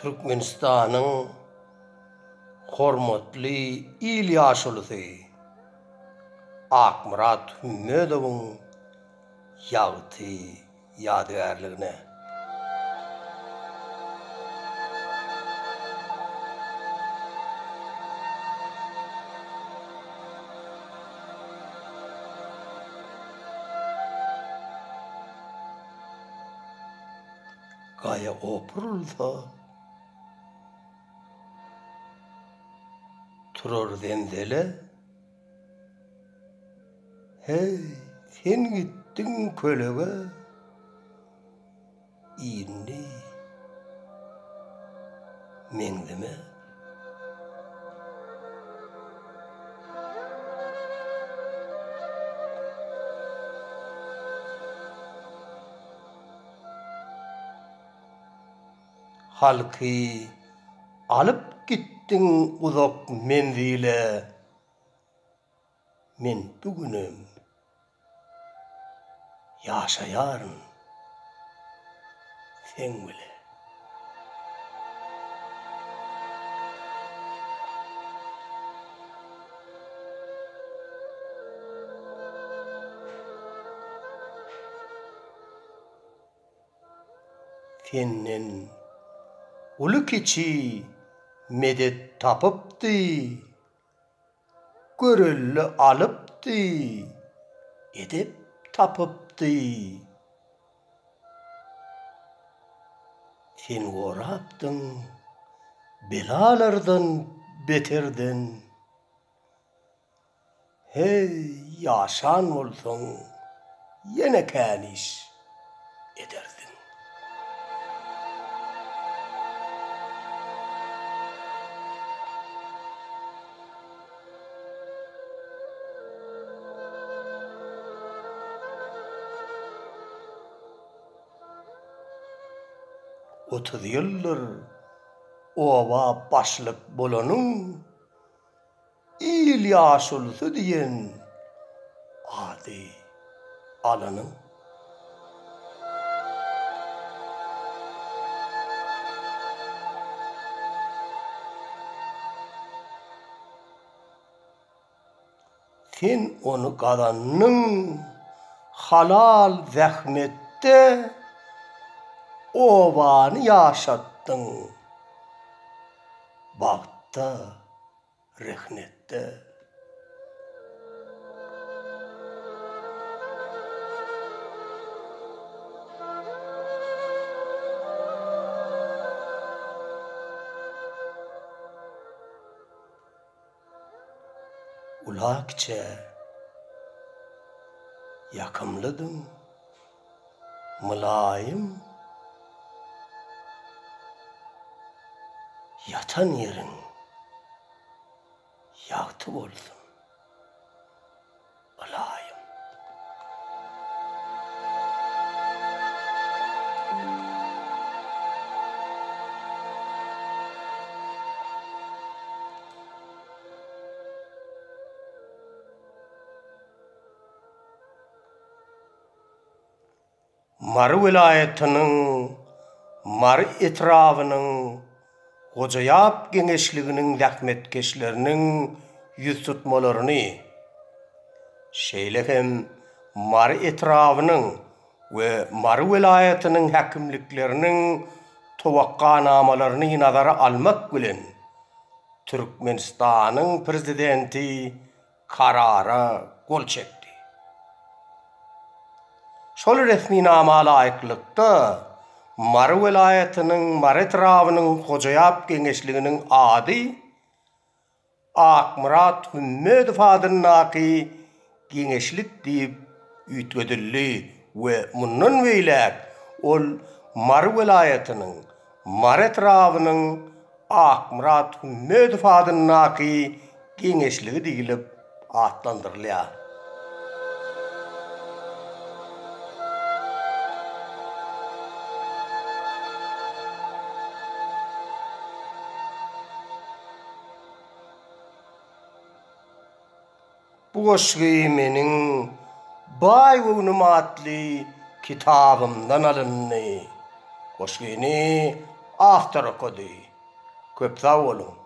Türkmenistanyň hormatly il ýaşulusy Akmyrat Hümmedowyň ýagty ýadygärligine. Gaýa opurylsa, turar zenzele. Heý, sen gitdiň kölege, indi meňzeme. Halky alyp gitdiň uzak menzile. Men bu günem ýaşaýaryn seň bile. Senden uly-kiçi medet tapypdy. Görelde alypdy, edep tapypdy. Sen gorapdyň belalardan, beterden. Heý, ýaşan bolsaň, ýene kän iş ederdiň. 30 ýyldyr oba başlyk bolanyň. Il ýaşulusy diýen ady alanyň. Sen ony gazandyň halal zähmetde, obany ýaşatdyň bagtda. Rehnetde. Ula-kiçä ýakymlydyň, mylaýym. Ýatan ýeriň ýagty bolsun, ylaýym. Mary welaýatynyň Mary etrabynyň Gojaýap geňeşliginiň zähmetkeşleriniň ýüztutmalaryny, şeýle hem Mary etrabynyň we Mary welaýatynyň häkimlikleriniň towakganamalaryny nazara almak bilen, Türkmenistanyň Prezidenti Karara gol çekdi. Şol resminama laýyklykda, Mary welaýatynyň Mary etrabynyň Hojaýap geňeşliginiň ady Akmyrat Hümmedow adyndaky geňeşlik diýip üýtgedildi we mundan beýläk ol Mary welaýatynyň Mary etrabynyň Akmyrat Hümmedow adyndaky geňeşligi diýlip atlandyrylýar. Bu goşgy meniň Baý göwnüm atly kitabymdan alyndy. Goşgyny. Awtor okady. Köp sag boluň.